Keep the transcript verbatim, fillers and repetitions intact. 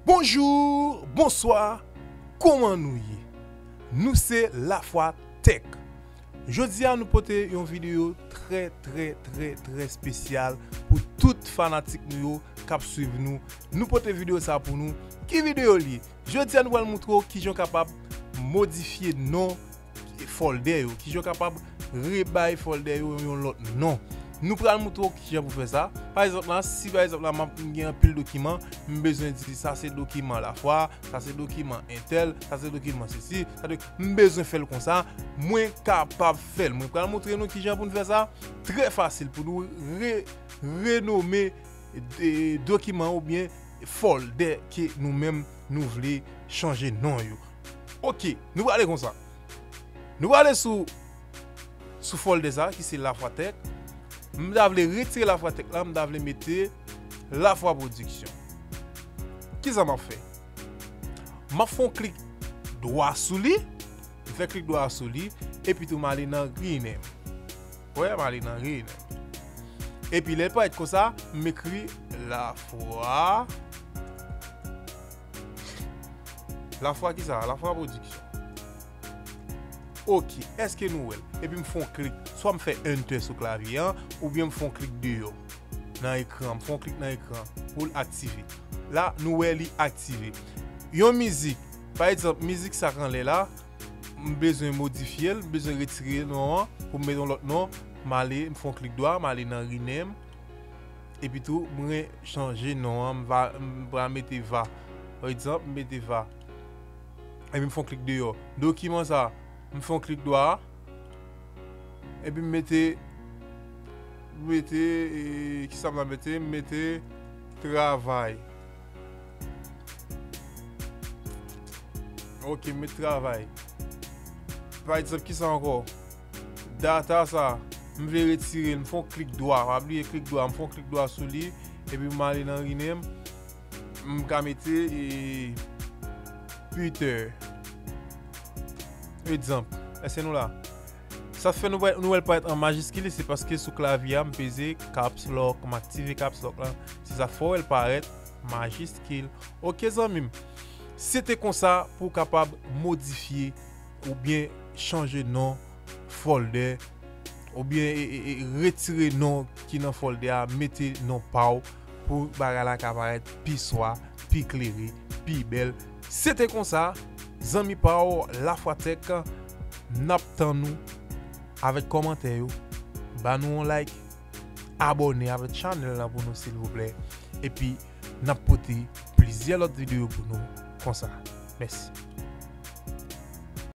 Bonjou, bonswa, kòman nou ye? Nou se Lafwa Tech. Jodi a nou pote yon videyo trè, trè, trè, trè espesyal pou tout fanatik nou yo k ap swiv nou. Nou pote videyo sa pou nou. Ki videyo li ye? Jodi a nou pral moutre w kijan w kapab modifye non folder yo, kijan w kapab rebay folder yo yon lòt non. Nou pral moutre w kijan pou fè sa. Pa egzanp la, si pa egzanp la, m ap, m gen anpil dokiman, m bezwen di sa se dokiman Lafwa, sa se dokiman entèl, sa se dokiman sesi, sa se, m bezwen fè l konsa, mwen kapab fè l. Mwen pral moutre nou kijan pou n fè sa. Trè fasil pou nou re-, renome, e, dokiman oubyen folder ke nou menm nou vle chanje non yo. Ok, nou prale konsa. Nou prale sou, sou folder sa ki se Lafwa Tech. M ta vle retire Lafwa Tech la, m ta vle mete Lafwa Production. Kisa m ap fè? M ap fè yon klik dwa sou li. M fè klik dwa sou li. Epi tou m ale nan rename. Wè, m ale nan rename. Epi lè l parèt konsa, m ekri Lafwa. Lafwa kisa? Lafwa Production. Ok, èske nou wè l? Epi m fè yon klik, swa m fè enter sou klavye an, oubyen m fè yon klik deyò nan ekran, m fè yon klik nan ekran pou l aktive. La, nou wè li aktive. Yon mizik, pa egzanp, mizik sa k anlè la, m bezwen modifye l, m bezwen retire non an pou m mete yon lòt non. M ale, m fè yon klik dwa, m ale nan rename. Epi tou, mwen chanje non an, m va, m pral mete va. Pa egzanp, m mete va. Epi m fè yon klik deyò. Dokiman sa, m fè yon klik dwa. Epi m mete, m mete, e, kisa m va mete? M mete travay. Ok, m mete travay. Pa egzanp, kisa ankò? Data sa, m vle retire l, m fè yon klik dwa, pa bliye klik dwa, m fè yon klik dwa sou li, epi m ale nan rename, m ka mete, e, Peter. Egzanp, èske nou la? Sa fè nou wè, nou wè l parèt an majiskil, se paske sou klavye a, m peze caps lock, m aktive caps lock la, se sa fè w wè l parèt majiskil. Ok, zanmi m, se te konsa pou w kapab modifye oubyen chanje non folder, oubyen, e, e, e, retire non ki nan folder a, mete non pa w pou bagay la ka parèt pi swa, pi klere, pi bèl. Se te konsa, zanmi pa w Lafwa Tech, n ap tann ou avèk kòmantè yo. Ba nou yon like, abòne avèk chanèl la pou nou, silvouplè. Epi, n ap pote plizyè lòt videyo pou nou konsa. Mèsi.